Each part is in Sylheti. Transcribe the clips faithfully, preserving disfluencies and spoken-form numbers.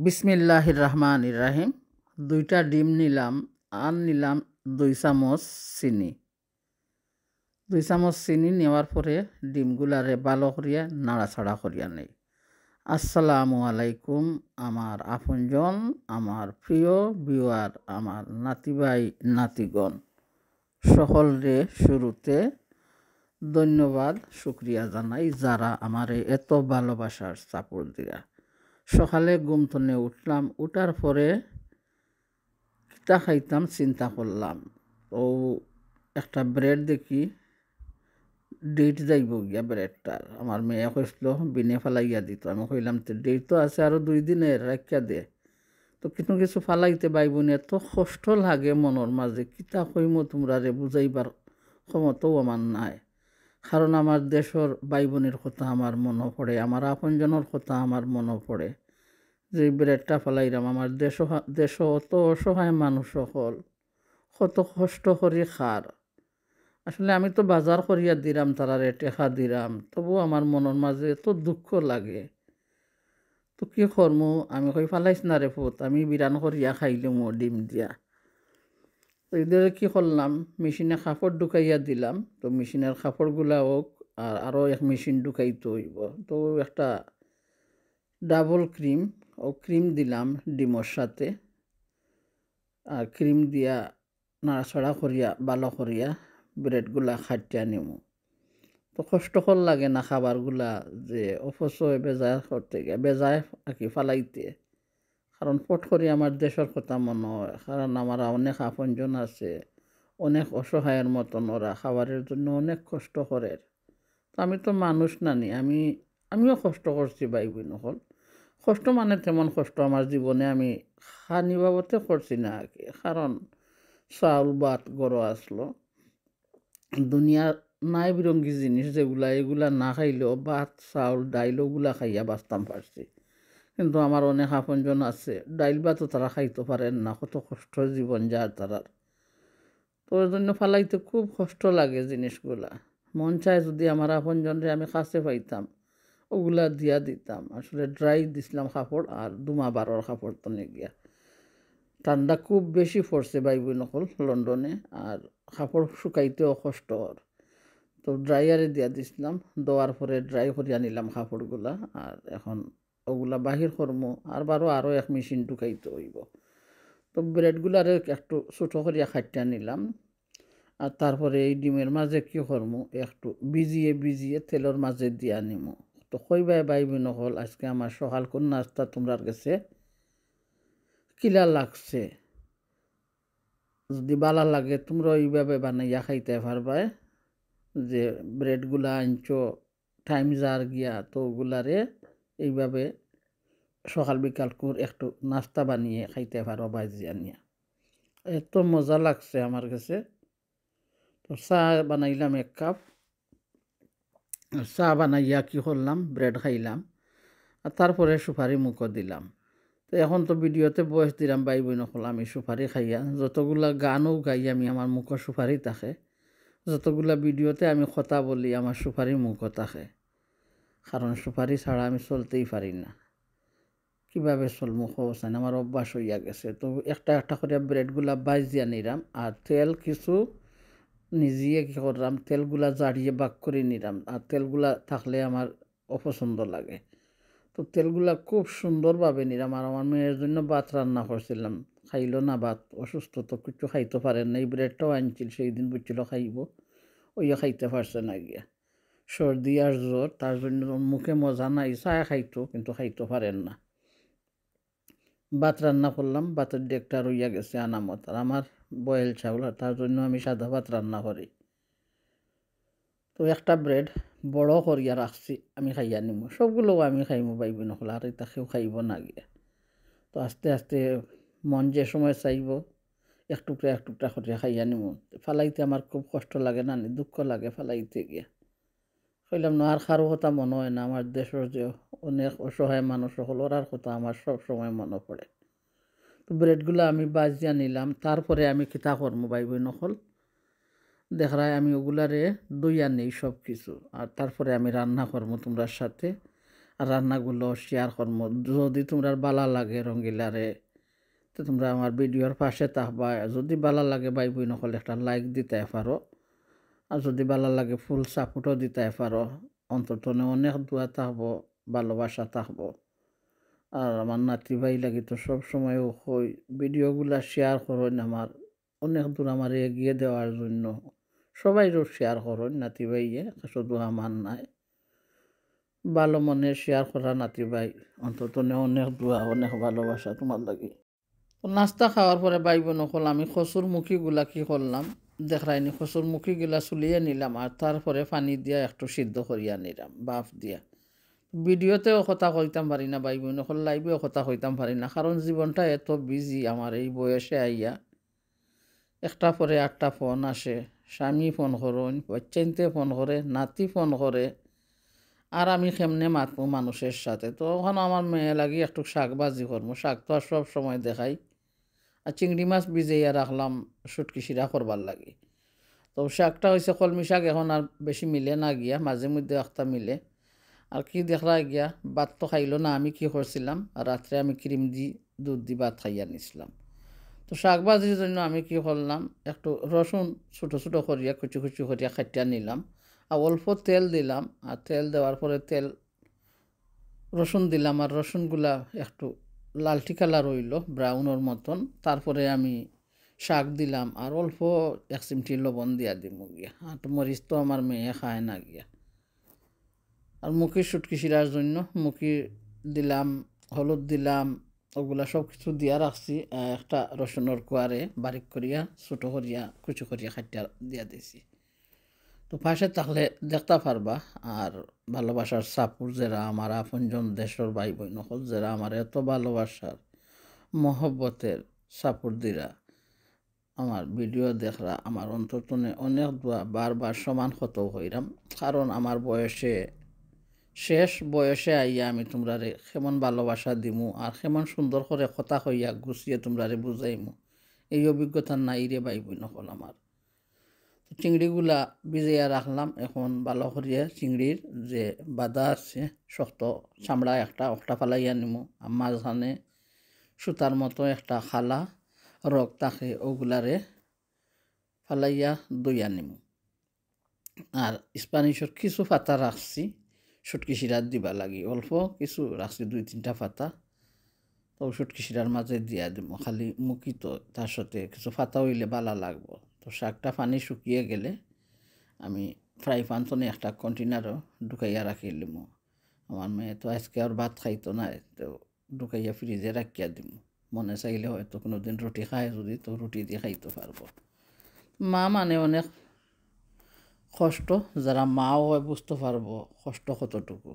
বিসমিল্লাহির রহমানির রাহিম। দুইটা ডিম নিলাম, আর নিলাম দুই চামচ চিনি। দুই চামচ চিনি নেওয়ার পরে ডিমগুলারে ভালো করিয়া নাড়াচাড়া করিয়া নেই। আসসালামু আলাইকুম আমার আপনজন, আমার প্রিয় ভিউয়ার, আমার নাতিভাই নাতিগণ, সকলরে শুরুতে ধন্যবাদ, শুকরিয়া জানাই যারা আমারে এত ভালোবাসার সাপোর্ট দিরা। সকালে ঘুম থনে উঠলাম, উঠার পরে কিতা খাইতাম চিন্তা করলাম। তো একটা ব্রেড দেখি, ডেট যাইব গিয়া ব্রেডটার। আমার মেয়ে কইছিল বিনে ফালাইয়া দিত। আমি কইলাম, "তে ডেট তো আছে আরো দুই দিনের, রাখিয়া দে।" তো কিছু কিছু ফালাইতে ভাই বোন এত কষ্ট লাগে মনর মাঝে, কিতা কইমু তুমরারে বুঝাইবার ক্ষমতাও আমার নাই। কারণ আমার দেশর ভাই বোনের কথা আমার মনো পড়ে, আমার আপনজনর কথা আমার মনো পড়ে। যে ব্রেডটা ফালাইরাম, আমার দেশ, দেশ অত অসহায় মানুষ সকল, কত কষ্ট করি খার। আসলে আমি তো বাজার করিয়া দিরাম, তারারে টেকা দিরাম, তবু আমার মনর মাঝে এত দুঃখ লাগে। তো কি করমু, আমি কই, "ফালাইস না রে পুত, আমি বিরান করিয়া খাইলিমু ডিম দিয়া।" তো এদের কি করলাম, মেশিনে কাপড় ঢুকাইয়া দিলাম। তো মেশিনের কাপড়গুলা হোক, আর আরো এক মেশিন ঢুকাইতে হইব। তো একটা ডাবল ক্রিম, ও ক্রিম দিলাম ডিমর সাথে। আর ক্রিম দিয়া নাড়াচাড়া করিয়া, ভালো করিয়া ব্রেডগুলা কাটিয়া নিমু। তো কষ্টকর লাগে না খাবারগুলা যে অপচয় বেজায় করতে গিয়া, বেজায় আর কি ফালাইতে। কারণ ফট করি আমার দেশর কথা মনো হয়, কারণ আমার অনেক আপনজন আছে, অনেক অসহায়র মতন ওরা খাবারের জন্য অনেক কষ্ট করের। তো আমি তো মানুষ নানি, আমি, আমিও কষ্ট করছি ভাই বোন অকল। কষ্ট মানে তেমন কষ্ট আমার জীবনে আমি খানি বাবতে করছি না আর কি, কারণ চাউল ভাত গরো আসলো। দুনিয়ার নাই বিরঙ্গি জিনিস যেগুলা, এগুলা না খাইলেও ভাত, চাউল, ডাইল ওগুলা খাইয়া বাঁচতাম পারছি। কিন্তু আমার অনেক আপনজন আছে, ডাইল ভাতও তারা খাইতে পারেন না, কত কষ্ট জীবন যার তারার। তো ওই জন্য ফালাইতে খুব কষ্ট লাগে জিনিসগুলা। মন চায় যদি আমার আপনজনরে আমি কাছে পাইতাম, ওগুলা দিয়া দিতাম। আসলে ড্রাই দিছিলাম কাপড় আর দুমা বারোর কাপড় তো নিয়ে গিয়া। ঠান্ডা খুব বেশি পড়ছে ভাই বোন অকল লন্ডনে, আর কাপড় শুকাইতেও কষ্ট অর। তো ড্রায়ারে দিয়া দিছিলাম, দেওয়ার পরে ড্রাই করিয়া নিলাম কাপড়গুলা। আর এখন ওগুলা বাহির করমু, আর বারো আরো এক মেশিন ঢুকাইতে হইব। তো ব্রেডগুলারে একটু ছোট করিয়া কাটিয়া নিলাম। আর তারপরে এই ডিমের মাঝে কি করমু, একটু ভিজিয়ে ভিজিয়ে তেলর মাঝে দিয়া নিমু। তো কইবায় ভাই বোন অকল, আজকে আমার সকালকুর নাস্তা তোমরার গেছে কিলা লাগছে? যদি ভালা লাগে, তোমরা এইভাবে বানাইয়া খাইতে পারবায়। যে ব্রেডগুলা আনছো, টাইম যার গিয়া, তো ওগুলারে এইভাবে সকাল বিকাল করে একটু নাস্তা বানিয়ে খাইতে পারো, বাজি আনিয়া। এত মজা লাগছে আমার কাছে। তো চা বানাইলাম এক কাপ। চা বানাইয়া কি করলাম, ব্রেড খাইলাম, আর তারপরে সুপারি মুখো দিলাম। তো এখন তো ভিডিওতে বয়স দিলাম, ভাই বোন অকল, আমি সুপারি খাইয়া, যতগুলা গানও গাই আমি, আমার মুখো সুপারি থাকে। যতগুলা ভিডিওতে আমি কথা বলি, আমার সুপারি মুখো থাকে, কারণ সুপারি ছাড়া আমি চলতেই পারি না। কিভাবে চলমু কওছাইন, আমার অভ্যাস হইয়া গেছে। তো একটা একটা করিয়া ব্রেডগুলা ভাজিয়া নিলাম, আর তেল কিছু নিজে কি করলাম, তেলগুলা জারিয়ে বাক করি নিলাম। আর তেলগুলা থাকলে আমার অপছন্দ লাগে। তো তেলগুলা খুব সুন্দরভাবে নিলাম। আর আমার মেয়ের জন্য ভাত রান্না করছিলাম, খাইলো না ভাত, অসুস্থ তো কিছু খাইতে পারের না। এই ব্রেডটাও আনছিল, সেই দিন বুঝছিল খাইব, ওইও খাইতে পারছে না গিয়া। সর্দি আর জ্বর, তার জন্য মুখে মজা নাই, চায় খাইতো কিন্তু খাইতে পারের না। ভাত রান্না করলাম, ভাতের ডেকটা রইয়া গেছে আনামত। আর আমার বয়েল চাউল, আর তার জন্য আমি সাদা ভাত রান্না করি। তো একটা ব্রেড বড় করিয়া রাখছি, আমি খাইয়া নিমু, সবগুলো আমি খাইমু ভাই বোন অকল, আর এটা কেউ খাইব না গিয়া। তো আস্তে আস্তে মন যে সময় চাইব, এক টুকরা এক টুকরা করিয়া খাইয়া নিমু। ফালাইতে আমার খুব কষ্ট লাগে না নি, দুঃখ লাগে ফালাইতে গিয়া। কইলাম না, আর কারো কথা মনো হয় না, আমার দেশর যে অনেক অসহায় মানুষ অকল, ওরার কথা আমার সব সময় মনো পড়ে। তো ব্রেডগুলা আমি ভাজিয়া নিলাম, তারপরে আমি কিতা করমু ভাই বোন অকল, দেখরায় আমি ওগুলারে ধইয়া নেই সব কিছু, আর তারপরে আমি রান্না করমু তোমরার সাথে। রান্নাগুলা শেয়ার করমু। যদি তুমরার ভালা লাগে রঙ্গিলারে, তো তুমরা আমার ভিডিওর পাশে থাকবায়। যদি ভালা লাগে ভাই বইন অকল একটা লাইক দিতায় পারো, আর যদি ভালা লাগে ফুল সাপোর্টও দিতায় পারো। অন্তর তনে অনেক দোয়া থাকবো, ভালোবাসা থাকবো। আর আমার নাতি ভাই লাগি তো সব সময় কই, ভিডিওগুলা শেয়ার করইন আমার, অনেক দূর আমারে এগিয়ে দেওয়ার জন্য। সবাইরও শেয়ার করইন নাতি ভাইয়ে, শুধু আমার নায়। ভালো মনে শেয়ার করা নাতি ভাই, অন্তর তনে অনেক দোয়া, অনেক ভালোবাসা তুমার লাগি। তো নাস্তা খাওয়ার পরে ভাই বইন অকল আমি কচুর মুখিগুলা কি করলাম দেখরায়নি, কচুর মুখিগুলা ছুলিয়া নিলাম আর তারপরে পানি দিয়া একটু সিদ্ধ করিয়া নিলাম, বাফ দিয়া। ভিডিওতেও কথা কইতাম পারি না ভাই বইন অকল, লাইভেও কথা কইতাম পারি না, কারণ জীবনটা এত বিজি আমার এই বয়সে আইয়া। একটা পরে আটটা ফোন আসে, স্বামী ফোন করইন, বাচ্চাইন্তে ফোন করে, নাতি ফোন করে, আর আমি কেমনে মাতমু মানুষের সাথে। তো অখন আমার মেয়ে লাগি একটু শাক ভাজি করমু, শাক তো আর সব সময় দেখাই। আর চিংড়ি মাছ ভিজাইয়া রাখলাম শুটকি শিরা করবার লাগি। তো শাকটা অইছে কলমি শাক, এখন আর বেশি মিলে না গিয়া, মাঝে মধ্যে একটা মিলে। আর কি দেখরা গিয়া, ভাত তো খাইলো না, আমি কি করছিলাম, আর রাত্রে আমি ক্রিম দি, দুধ দি ভাত খাইয়া নিছিলাম। তো শাক ভাজির জন্য আমি কি করলাম, একটু রসুন ছোট ছোট করিয়া কুচি কুচি করিয়া কাটিয়া নিলাম, আর অল্প তেল দিলাম, আর তেল দেওয়ার পরে তেল, রসুন দিলাম, আর রসুনগুলা একটু লালটি কালার অইলো, ব্রাউনর মতন। তারপরে আমি শাক দিলাম, আর অল্প এক চিমটি লবণ দিয়া দিমু গিয়া। আর তো মরিচ তো আমার মেয়ে খায় না গিয়া। আর মুখির শুটকি শিরার জন্য মুখি দিলাম, হলুদ দিলাম, ওগুলা সব কিছু দিয়া রাখছি। আহ, একটা রসুনর কোয়ারে বারিক করিয়া, ছোট করিয়া, কুচি করিয়া কাটিয়া দিয়া দিছি। তো পাশে থাকলে দেখতা পারবা। আর ভালোবাসার সাপোর্ট যেরা আমার আপনজন দেশর ভাই বইন অকল, যেরা আমার এত ভালোবাসার মহব্বতের সাপোর্ট দিরা, আমার ভিডিও দেখরা, আমার অন্তর তনে অনেক দোয়া, বারবার সমান কত কইরাম। কারণ আমার বয়সে, শেষ বয়সে আইয়া আমি তুমরারে কেমন ভালোবাসা দিমু, আর কেমন সুন্দর করে কথা কইয়া গুছিয়ে তুমরারে বুঝাইমু, এই অভিজ্ঞতা নাই রে ভাই বইন অকল আমার। তো চিংড়িগুলা ভিজাইয়া রাখলাম, এখন ভালো করিয়া চিংড়ির যে বাদা আছে শক্ত চামড়া একটা, ওটা ফালাইয়া নিমু। আর মাঝখানে সুতার মতো একটা খালা রগ থাকে, ওগুলারে ফালাইয়া ধইয়া নিমু। আর স্প্যানিশর কিছু পাতা রাখছি শুটকি শিরাত দিবা লাগি, অল্প কিছু রাখছি, দুই তিনটা পাতা। তো শুটকি শিরার মাঝে দিয়া দিমু, খালি মুখি তো, তার সাথে কিছু পাতা অইলে ভালা লাগবো। তো শাকটা পানি শুকিয়ে গেলে আমি ফ্রাই প্যান তনে একটা কন্টেনারও ঢুকাইয়া রাখিলিমু। আমার মেয়ে তো আজকে আর ভাত খাইতো না, তো ঢুকাইয়া ফ্রিজে রাখিয়া দিমু। মনে চাইলে হয়তো কোনোদিন রুটি খায় যদি, তো রুটি দি খাইতো পারবো। মা মানে অনেক কষ্ট, যারা মাও হয় বুঝতো পারবো কষ্ট কতটুকু।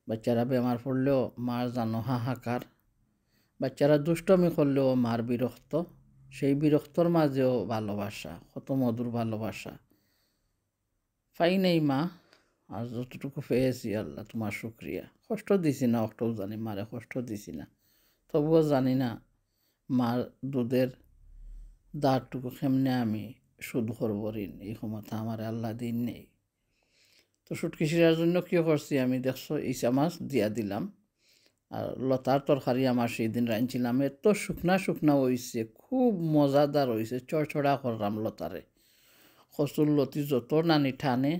বাচ্চারা বেমার পড়লেও মার জানো হাহাকার, বাচ্চারা দুষ্টমি করলেও মার বিরক্ত, সেই বিরক্তর মাঝেও ভালোবাসা, কত মধুর ভালোবাসা। পাই নাই মা, আর যতটুকু পেয়েছি আল্লাহ তুমার শুক্রিয়া। কষ্ট দিছি না, অকটাও জানি মারে কষ্ট দিছি না, তবুও জানি না মার দুধের দারটুকু কেমনে আমি শোধ করবো ঋণ, এই ক্ষমতা আমারে আল্লাহ দিন নেই। তো শুটকি শিরার জন্য কি করছি আমি দেখছো, ইচা মাছ দিয়া দিলাম। আর লতার তরকারি আমার সেই দিন রাঁধছিলাম, এত শুকনা শুকনা অইছে, খুব মজাদার অইছে। চড়চড়া করলাম লতারে, কচুর লতি যত নানি টানে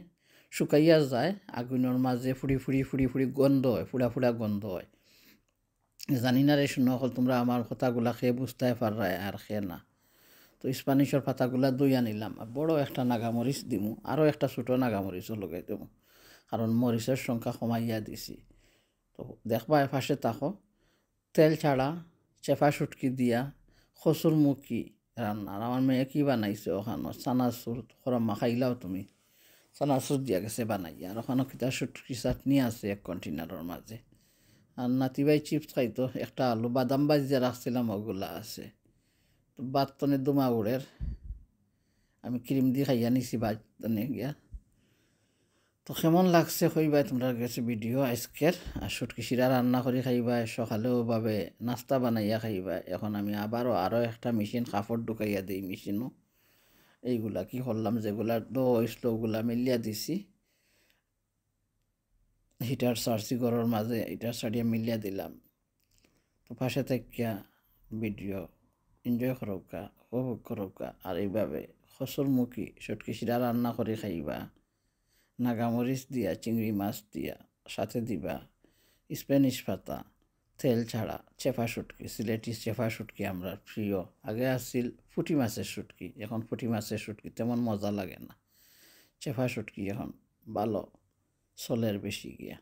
শুকাইয়া যায়, আগুনর মাঝে ফুড়ি ফুড়ি ফুড়ি ফুড়ি গন্ধ হয়, ফুড়া ফুড়া গন্ধ হয়। জানি না রে শুনো অকল, তুমরা আমার কথাগুলা কে বুঝতায় পাররায় আর কে না। তো স্প্যানিশর পাতাগুলা ধইয়া নিলাম, আর বড় একটা নাগামরিচ দিমু, আরও একটা ছোট নাগামরিচও লগে দিমু, কারণ মরিচর সংখ্যা কমাইয়া দিছি। তো দেখবায় পাশে থাকো, তেল ছাড়া চেপা শুটকি দিয়া কচুর মুখি রান্না। আর আমার মেয়ে কি বানাইছে ওখানো, চানাচুর, খোরা মাখাইলাও তুমি, চানাচুর দিয়া গেছে বানাইয়া। আর ওখানো কিতা শুটকি চাটনি আছে এক কন্টেনারর মাঝে। আর নাতি ভাই চিপস খাইতো, একটা আলু, বাদাম ভাজিয়া রাখছিলাম, ওগুলা আছে। তো ভাত তনে ধুমা উড়ের, আমি ক্রিম দি খাইয়া নিছি ভাত তনে গিয়া। তো কেমন লাগছে কইবায় তুমরার গেছে ভিডিও আজকের। আর শুটকি শিরা রান্না করি খাইবায়, সকালেও ভাবে নাস্তা বানাইয়া খাইবায়। এখন আমি আবারও আরও একটা মেশিন কাপড় ঢুকাইয়া দেই মেশিনও। এইগুলা কি করলাম, যেগুলা ধোয়া অইছিল ওগুলা মেলিয়া দিছি। হিটার ছাড়ছি ঘরর মাঝে, হিটার ছাড়িয়া মিলিয়া দিলাম। তো পাশে থাকিয়া ভিডিও এনজয় করউক্কা, উপভোগ করউক্কা। আর এইভাবে কচুরমুখী শুটকি শিরা রান্না করি খাইবা, নাগামরিচ দিয়া, চিংড়ি মাছ দিয়া, সাথে দিবা স্প্যানিশ পাতা, তেল ছাড়া চেপা শুটকি, সিলেটি চেপা শুটকি আমরার প্রিয়। আগে আছিল পুঁটি মাছের শুটকি, এখন পুঁটি মাছের শুটকি তেমন মজা লাগে না। চেপা শুটকি এখন ভালো চলের বেশি গিয়া।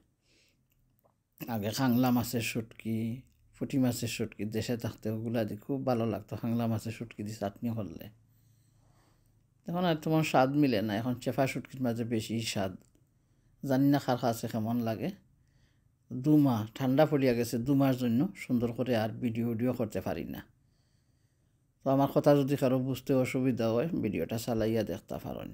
আগে খাংলা মাছের শুটকি, পুঁটি মাছের শুটকি দেশে থাকতে ওগুলা দি খুব ভালো লাগতো, খাংলা মাছের শুটকি দি চাটনি করলে। এখন আর তেমন স্বাদ মিলে না, এখন চেপা শুটকির মাঝে বেশি স্বাদ। জানি না কার কাছে কেমন লাগে। দু মাস ঠান্ডা পড়িয়া গেছে, দু মাস জন্য সুন্দর করে আর ভিডিও ভিডিও করতে পারি না। তো আমার কথা যদি কারো বুঝতে অসুবিধা হয়, ভিডিওটা চালাইয়া দেখতা পারইন।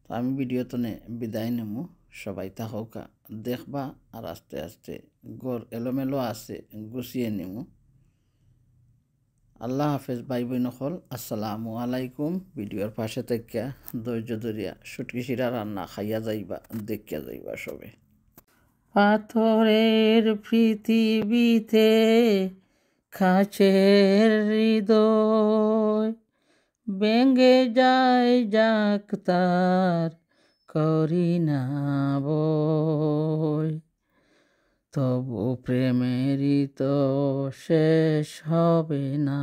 তো আমি ভিডিও তনে বিদায় নিমু, সবাই থাকউক্কা, দেখবা। আর আস্তে আস্তে ঘর এলোমেলো আছে, গুছিয়ে নিমু। আল্লাহ হাফেজ ভাই বইন অকল, আসসালামু আলাইকুম। ভিডিওর পাশে থাকিয়া ধৈর্য ধরিয়া শুটকি শিরা রান্না খাইয়া যাইবা, দেখিয়া যাইবা সবে। পাথরের পৃথিবীতে কাচের হৃদয়, ভেঙে যায় যাক তার, করি না ভয়। তবু প্রেমেরই তো শেষ হবে না।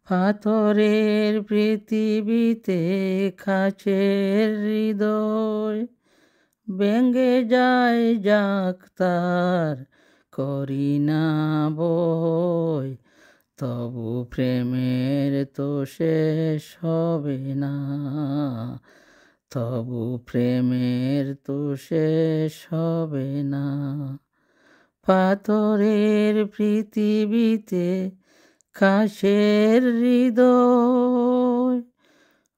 পাথরের পৃথিবীতে কাচের হৃদয়, ভেঙে যায় যাক তার, করি না ভয়। তবু প্রেমের তো শেষ হবে না, তবু প্রেমের তো শেষ হবে না। পাথরের পৃথিবীতে কাচের হৃদয়,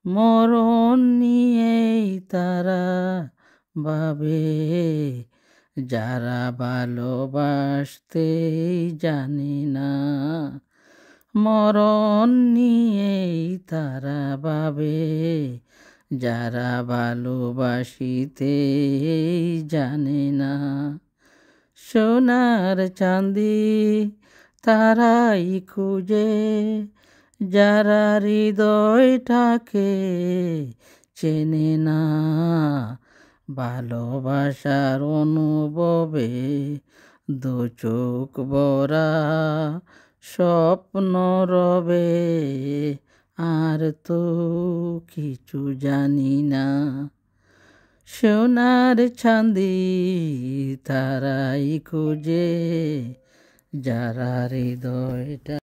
মরণ নিয়েই তারা ভাবে, যারা ভালোবাসতেই জানে না। মরণ নিয়েই তারা ভাবে, যারা ভালোবাসিতেই জানে না। সোনার চাঁদি তারাই খুঁজে, যারা হৃদয়টাকে চেনে না। ভালোবাসার অনুভবে দু চোখ ভরা স্বপ্ন রবে, আর তো কিছু জানি না। সোনার চাঁদি তারাই খুঁজে, যারা হৃদয়টা